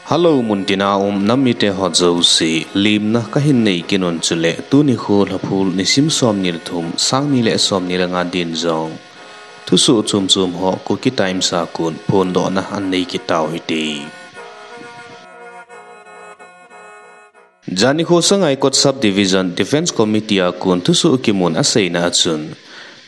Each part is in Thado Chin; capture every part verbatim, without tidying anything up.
Hello, muntina um nam mite ho jouse, limna kahin nei kit un chule, tuni kho Lhaphul nisim somni le thum, sangni le somni le nga din jong thusoh chom chom ho Kuki Times a kon phondohna anei kit tau hite. Jani kho Sangaikot Sub Division Defence Committee a kon thusoh kimun aseina achun,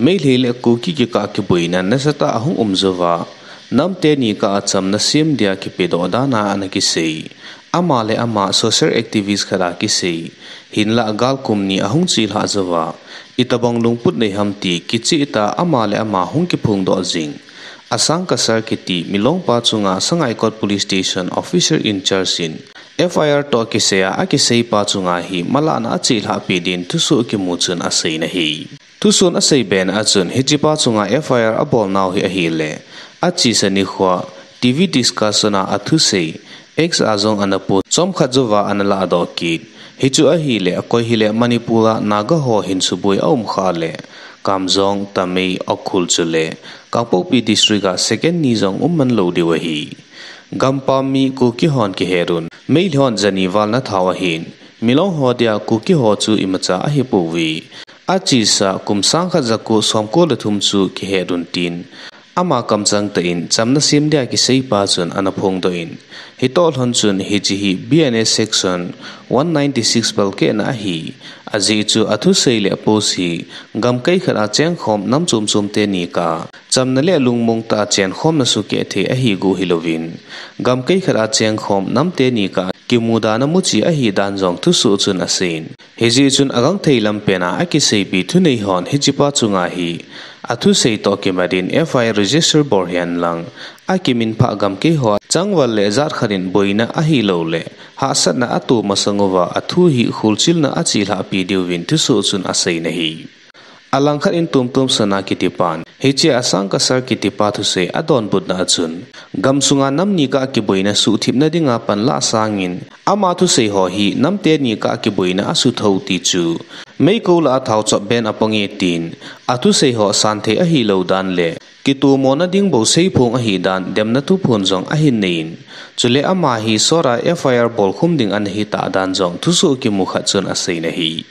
Meitei le Kuki kikah kiboina nasatah ahung um jouva, nam teni kah a chamna sem dia kipedoh dan a ana kisei. Ama le ama social activist khat a kisei. Hinlah gal kum ni ahung chelhah jouva, itobang lungput nei ham ti kicheh tah a ama le ama hung kiphongdoh jing. Asang Kasar kiti Milong pa chunga Sangaikot Police Station Officer in Charge in F I R toh kisei a akisei pa chunga hi malahna achelhah peh din thusoh kimu chun aseina ahi. Thusoh in asei bena achun hiche pa chunga F I R abol nau hi ahile, achesa nikho a T V discussion a athusei, X a jong ana post, chomkhat jouva ana lahdoh kit. Hichu ahile, akoi hile Manipur a Naga ho hinsuboi aum khah le, Kamjong, Tamei, Ukhrul chule Kangpokpi District a second ni jong um man lou diu ahi. Gampam mi Kuki hon kihet un, Meitei hon jani val ana thau ahin, Milong ho dia Kuki ho chu imacha ahipouve. Achesa kum sang khat jako somko le thum chu kihet un tin, ama kamchang tah in chamna sem dia kisei pa chun ana phongdoh in, hitoh lhon chun hiche hi B N A section one ninety six palkehna ahi. Ajeh chu athusei le apost hi gamkai khat a chengkhom nam chom chom teni kah a chamna le lungmong tah a chenkhomna sukeh thei ahi guh hilouvin, gamkai khat a chengkhom nam teni kah a kimudana muchi ahi dan jong thusoh chun aseiyin. Hijeh chun agangthei lam pen a akiseipi thunei hon hiche pa chunga hi athusei toh kimat in F I R register bol hen lang, akiminphah gamkai ho a changval le jat khat in boina ahilouleh hahsatna ato masang uva athu hi kholchilna achelhahpi diuvin thusoh chun aseina ahi. Alangkhat in Tumtum Sana kiti pan, hiche Asang Kasar kiti pa thusei adonbutna achun, gamsunga nam ni kah a kiboina suhthipna dinga panlah sangin, ama thusei ho hi nam teni kah a kiboina asuthou ti chu meikol lah a thao chop ben aponge tin, athusei ho santhei ahilou dan le kitomona ding bou seiphong ahidan demna thuphon jong ahin neiyin, chule ama hi sot a F I R bolkhum ding ana hitah dan jong thusoh kimu khat chun aseina ahi.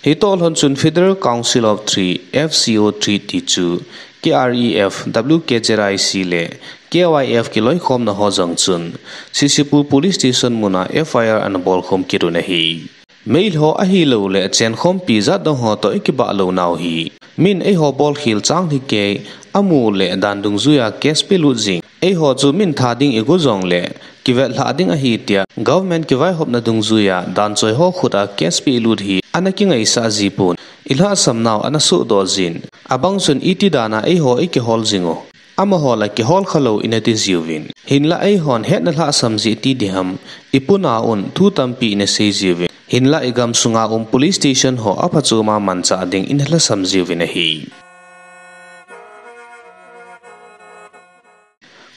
Hitoh lhon chun Federal Council of Three, F C O three ti chu K R E F, W K Z I C le K Y F kiloikhomna ho jong chun C C Pur Police Station muna F I R ana bolkhum kit un ahi. Meitei ho ahilouleh chenkhompi jat dang ho toh ikibah lou nau hi, min eiho bolkhel changlhi kei, amu le dan dungjuia case pelut jing. Eiho chu min tha ding igo jongle kivetlhah ding ahi tia government kivaihopna dungjuia dan choi ho khut a case pelut hi ana kingaisah jipon, ilhahsam nau ana sohdoh jin. Abang chun iti dan a eiho ikihol jing u, amaho la kihol khalou ina ti jiuvin. Hinlah eihon hetna lhahsam jeh ti diham, ipuna un thu tampi ina sei jiuvin. Hinlah igamsunga um police station ho aphachom a manchah ding ina lhasam jiuvin ahi.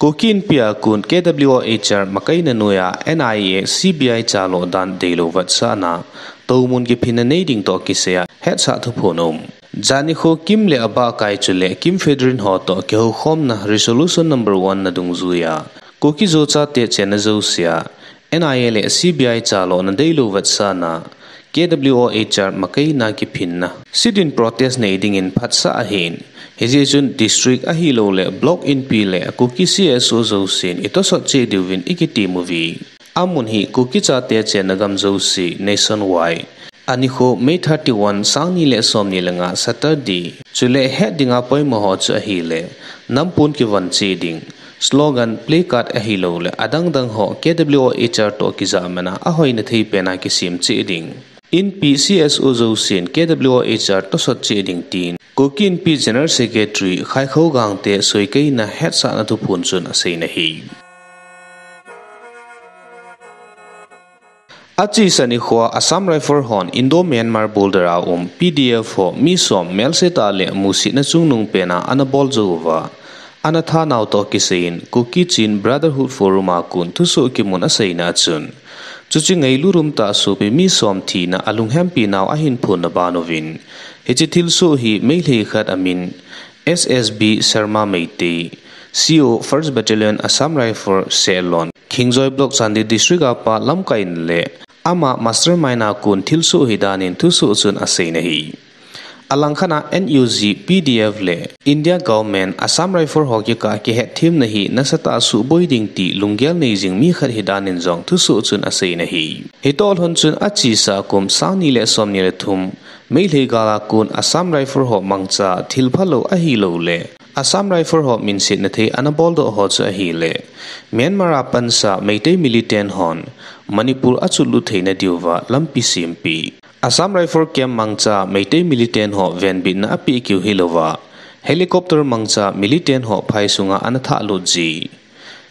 Kuki Inpi a kon K W O H R makaina noiya N I A, C B I chaloh dan deilou vetsahna, toumun kiphinna nei ding toh kisaiya hetsah thuphon um. Jani kho Kim le abahkai chule Kim Fredrin ho toh kihoukhomna resolution number one na dungjuiya Kuki Zo chate chenna jousea N I A le C B I chaloh na deilou vetsahna, K W O H R makaina kiphinna sit-in protest nei dingin phatsah ahin, hijeh chun district ahilouleh block inpi le Kuki C S O jousen itosot cheh diuvin ikitem uve. Amun hi Kuki chate chenna gam jouse nationwide. Anikho May thirty-one, sangni le somni le nga, Saturday. Chule het dinga poimo ho chu ahile, nampun kivon cheh ding, slogan, placard ahilouleh adangdang ho K W O H R toh kijahmana ahoina thei pena kisem cheh ding. Inpi C S O jousen K W O H R tosot cheh ding tin, Kuki Inpi General Secretary Khaikho Gangte soikaina hetsahna thuphon chun aseina ahi. Achesa nikhoa Assam Rifle hon Indo-Myanmar border a um P D F ho mi som melsetah le musetna chungnung pena ana bol jouva, ana thanau toh kisaiyin Kuki Chin Brotherhood Forum a kon thusoh kimun aseina achun, chuche ngailut umtah sopi mi som thina alunghempi nau ahin phonna banuvin, hiche thilsoh hi Meitei khat amin S S B Sharma Meitei, C O First Battalion Assam Rifle Sehlon, Khengjoi Block Chandel District a pa Lamkain le ama mastermind a kon thilsoh hidan in thusoh chun asei nahi. Alangkhat a N U G, P D F le India Government Assam Rifle ho kikah kihetthemna hi nasatah a suboi ding ti lunggel nei jing mi khat hidan in jong thusoh chun asei nahi. Hitoh lhon chun achesa kum sang ni le som ni le thum Meitei gal a kon Assam Rifle ho mangcha thil phalou ahilouleh Assam Rifle ho minsetna thei ana boldoh ho chu ahileh Myanmar a pansa Meitei militant hon Manipur achutlut theina diuva lampi sempi. Assam Rifle camp mangcha Meitei militant ho venbitna apeh keu hilouva, helicopter mangcha militant ho phai sunga ana thahlut ji.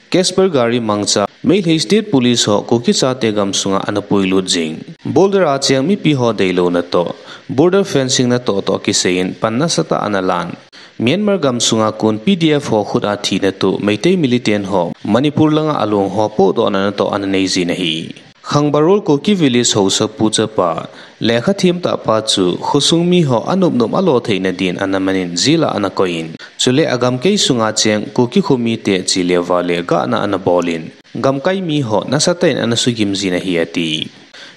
Casper gari mangcha Meitei State Police ho Kuki chate gamsunga ana puilut jing. Border a cheng mipi ho deilouna toh, border fencing natoh toh kiseiyin pan nasatah a ana lan. Myanmar gamsunga kon P D F ho khut a thina toh Meitei militant ho Manipur langa along ho pohdohna natoh ana nei jin ahi. Khangbahal Kuki Village haosapu chapa, lekha them tah pa chu khosung mi ho anop nop a lo theina din ana man in jail a ana koi in, chule agamkai sunga cheng Kuki khomite chele vale gahna ana bol in, gamkai mi ho nasatah in ana sugim jin ahi ati.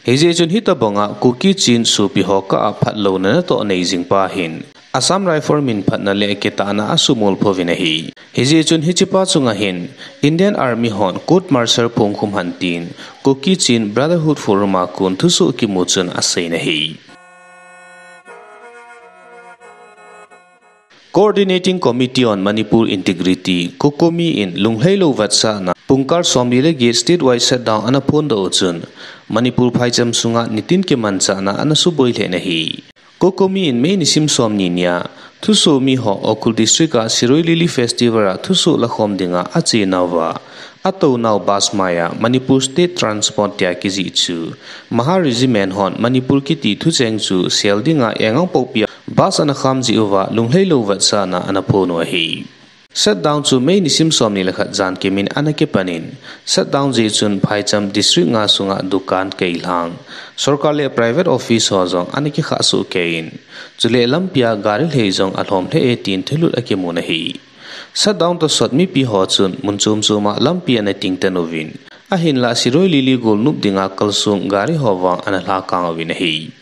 Hijeh chun hitobanga Kuki Chin sopi ho kah a phatlouna natoh nei jing pa hin, Assam Rifle minphatna le kitahna asumil phouvin ahi. Hijeh chun hichepa chunga hin Indian Army hon court martial phongkhum hen tin Kuki Chin Brotherhood Forum a kon thusoh kimu chun asei nahi. Coordinating Committee on Manipur Integrity, COCOMI in lunglhailou vetsahna pungkal somli le get statewide shutdown ana phondoh u chun Manipur phaicham sunga nitin kimanchahna ana suboi lheh nahi. COCOMI in May nisim somni nia thusoh mi ho Ukhrul District a Shirui Lily Festival a thusoh lakhom dinga achenauva, atounau bus maiya Manipur State Transport tia kijih chu Mahar Regiment hon Manipur kiti thucheng chu sel dinga Yangon popi a bus ana kham jeh uva lunglhailou vetsahna ana phon u ahi. Shutdown chu May nisim somni le khat jan kimin ana kipan in, shutdown jeh chun phaicham district nga sunga dukan, keilhang, sorkar le private office ho jong ana kikhah soh kei in, chule lampia gari lhei jong alhom lheh e tin thulut akimun ahi. Shutdown tosot mipi ho chun mun chom chom a lampi ana tingtan uvin, ahinlah Shirui Lily golnop dinga kalsong gari ho vang ana lhakang uvin ahi.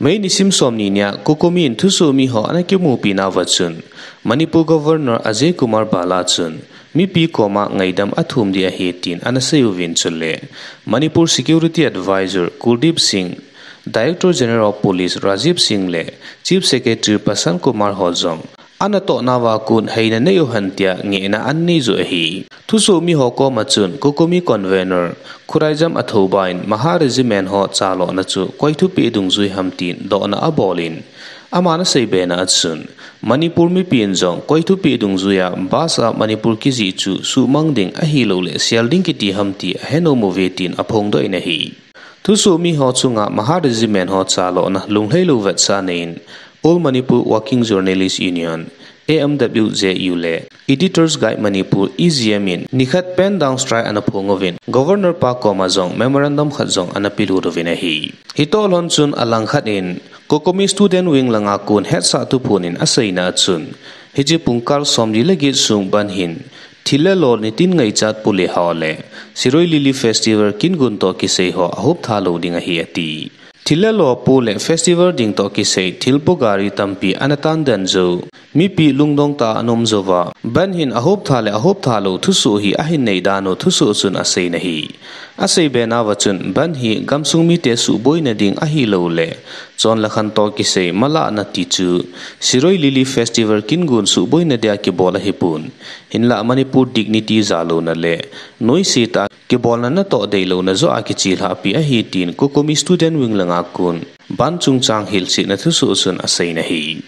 May nisim somni nia COCOMI in thusoh mi ho ana kimupinauva chun, Manipur Governor Ajay Kumar Bhalla chun mipi koma ngaidam athum ding ahi tin ana sei uvin, chule Manipur Security Advisor Kuldeep Singh, Director General of Police Rajiv Singh le Chief Secretary Prashant Kumar ho jong anatohnauva kon heina nei u hen tia ngehna ana nei u ahi. Thusoh mi ho koma chun COCOMI Convenor Khuraijam Athouba in Mahar Regiment ho chalona chu koi thupeh dungjui ham tin dohna abol in, aman asei bena a chun, Manipur mipi in jong koi thupeh dungjuiya bus a Manipur kijih chu suhmang ding ahilouleh sel ding kiti ham ti ahenom uve tin aphongdoh in ahi. Thusoh mi ho chunga Mahar Regiment ho chalona lunglhailou vetsahna in All Manipur Working Journalist Union, A M W J U le Editors Guild Manipur, E G M in nikhat pen down strike ana phong uvin, Governor pa koma jong memorandum khat jong ana pelut uvin ahi. Hitoh lhon chun alangkhat in COCOMI Student Wing langa kon hetsah thuphon in aseina a chun, hiche pungkal somli le get sung bandh hin thil le lo nitin ngaichat pule ho le Shirui Lily Festival kingon toh kisei ho ahop tha lou ding ahi ati. Thil le lo pule festival ding toh kisei thilpo gari tampi ana tan den jou, mipi lungdong tah a ana um jouva, bandh hin ahop tha le ahop tha lou thusoh hi ahin nei dan u thusoh chun aseina ahi. Asei benauva chun bandh hi gamsung mite suhboina ding ahilouleh chonle khan toh kisei malahna ti chu Shirui Lily Festival kingon suhboina dia kibol ahipon, hinlah Manipur dignity jalouna le noise tah a kibolna natoh deilouna joh a kichelhahpi ahi tin COCOMI Student Wing langa kon bandh chungchang hilchetna thusoh chun aseina ahi.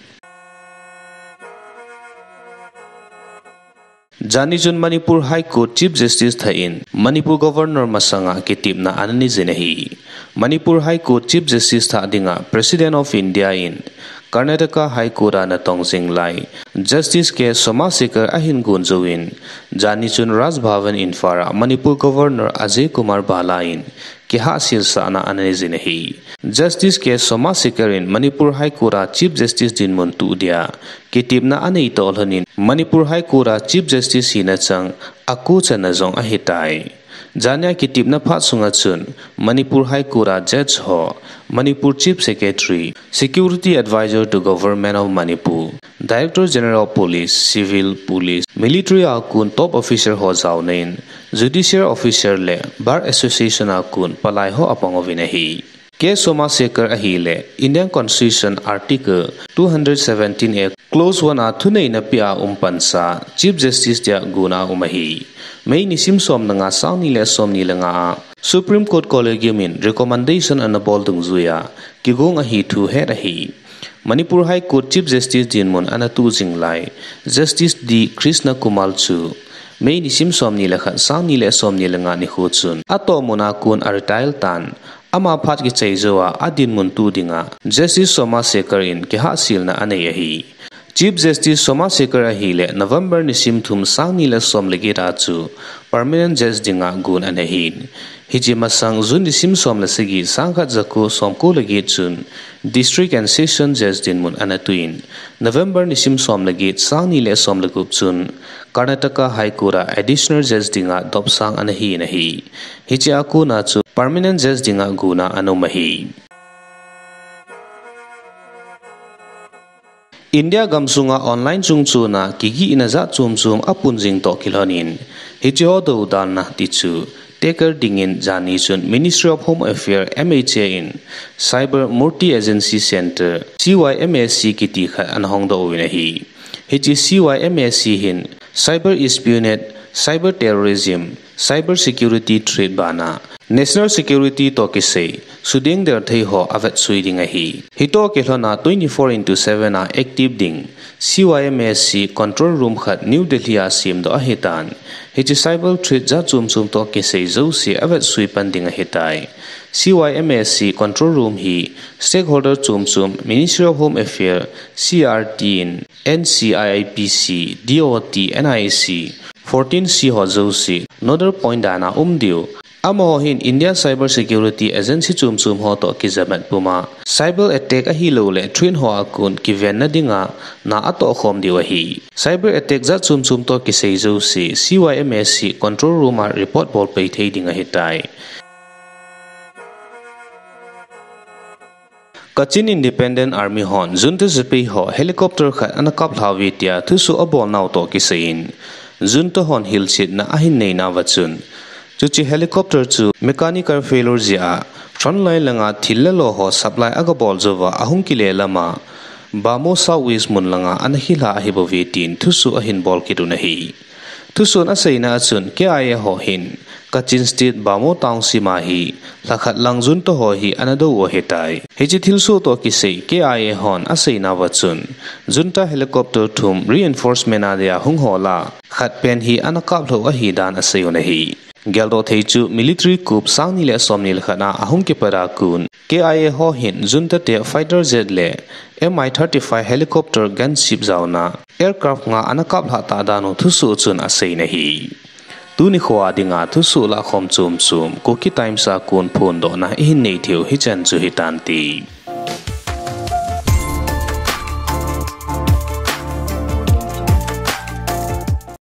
Jani chun Manipur High Court Chief Justice thah in Manipur Governor masanga kitepna ana nei jin ahi. Manipur High Court Chief Justice thah dinga President of India in Karnataka High Court a natong jing lai Justice K Somashekar ahin gon jouvin, jani chun Raj Bhavan Imphal a Manipur Governor Ajay Kumar Bhalla in kihahselsahna ana nei jin ahi. Justice K Somasekhar in Manipur High Court a Chief Justice dinmun tuh dia kitepna anei toh lhonin Manipur High Court a Chief Justice hina chang a kochanna jong ahitai. Jania kitepna phat sunga chun Manipur High Court a Judge ho, Manipur Chief Secretary, Security Advisor to Government of Manipur, Director General of Police, Civil Police, Military a kon top officer ho jaonan, Judicial Officer le Bar Association a kon palai ho apang uvin ahi. K Somasekhar ahile Indian Constitution Article two hundred seventeen A Clause one a thuneina pia um pansa Chief Justice dia guna um ahi. May nisim som le nga, sang ni le som ni le nga a Supreme Court Collegium in recommendation ana bol dungjuia kigong ahi thu het ahi. Manipur High Court Chief Justice dinmun ana tuh jing lai Justice D Krishna Kumar chu May nisim som ni le khat, sang ni le som ni le nga nikho chun atohmun a kon a retire tan, ama phat kichai jouva adinmun tuh dinga Justice Somasekhar in kihahselna anei ahi. Chief Justice Somasekhar ahile November nisim thum, sang ni le som le get a chu Permanent Judge dinga gon ana hin. Hiche masang June nisim som le sagi, sang khat jako som ko le get chun District and Session Judge dinmun ana tuin, November nisim som le get, sang ni le som le gup chun Karnataka High Court a Additional Judge dinga dopsang ana hin ahi. Hiche a kona chu Permanent Judge dinga guna ana um ahi. India gamsunga online chungchona kigihna jat chom chom apun jing toh kilhonin, hiche ho dodalna ti chu tackle dingin jani chun Ministry of Home Affairs, M H A in Cyber Multi Agency Centre, C Y M A C kiti khat ana hongdoh uvin ahi. Hiche C Y M A C hin cyber espionage, cyber terrorism, cyber security threat bana national security toh kisai sudengdel thei ho avetsui ding ahi. Hitoh kilhona twenty-four into seven a active ding C Y M A C control room khat New Delhi a semdoh ahitan, hiche cyber threat jat chom chom toh kisai jouse avetsui pan ding ahitai. C Y M A C control room hi stakeholder chom chom, Ministry of Home Affairs, C R T in, N C I I P C, D O T, N I C, fourteen C ho jouse nodal point dana um diu. Amaho hin India Cyber Security Agency chom chom ho toh kijamat puma cyber attack ahilouleh threat ho a kon kivenna dinga na atohkhom diu ahi. Cyber attack jat chom chom toh kisai jouse C Y M A C control room a report bol pei thei ding ahitai. Kachin Independent Army hon junta sepai ho helicopter khat ana kaplhah uve tia thusoh abolnau toh kisaiin, junta hon hilchetna ahin neinauva chun, chuche helicopter chu mechanical failure jeh a frontline langa thil le lo ho supply agabol jouva ahung kile lama Bhamo South West mun langa ana khilha ahibouve tin thusoh ahin bol kit un ahi. Thusoh in aseina a chun K I A ho hin Kachin State Bhamo Township a hi lhakhat lang junta ho hi ana dou u ahitai. Hiche thilsoh toh kisai K I A hon aseinauva chun, junta helicopter thum reinforcement a dia hung hol a, khat pen hi ana kaplhah u ahidan asei un ahi. Geldoh thei chu military coup sang ni le som ni le khat a ahung kipat a kon K I A ho hin junta te fighter jet le M I thirty-five helicopter gunship jaona aircraft nga ana kaplhah tah dan u thusoh chun asei in ahi. Tuni khoa dinga thusoh lahkhom chom chom Kuki Times a kon phondohna ihin nei theiu hichan chu hitante.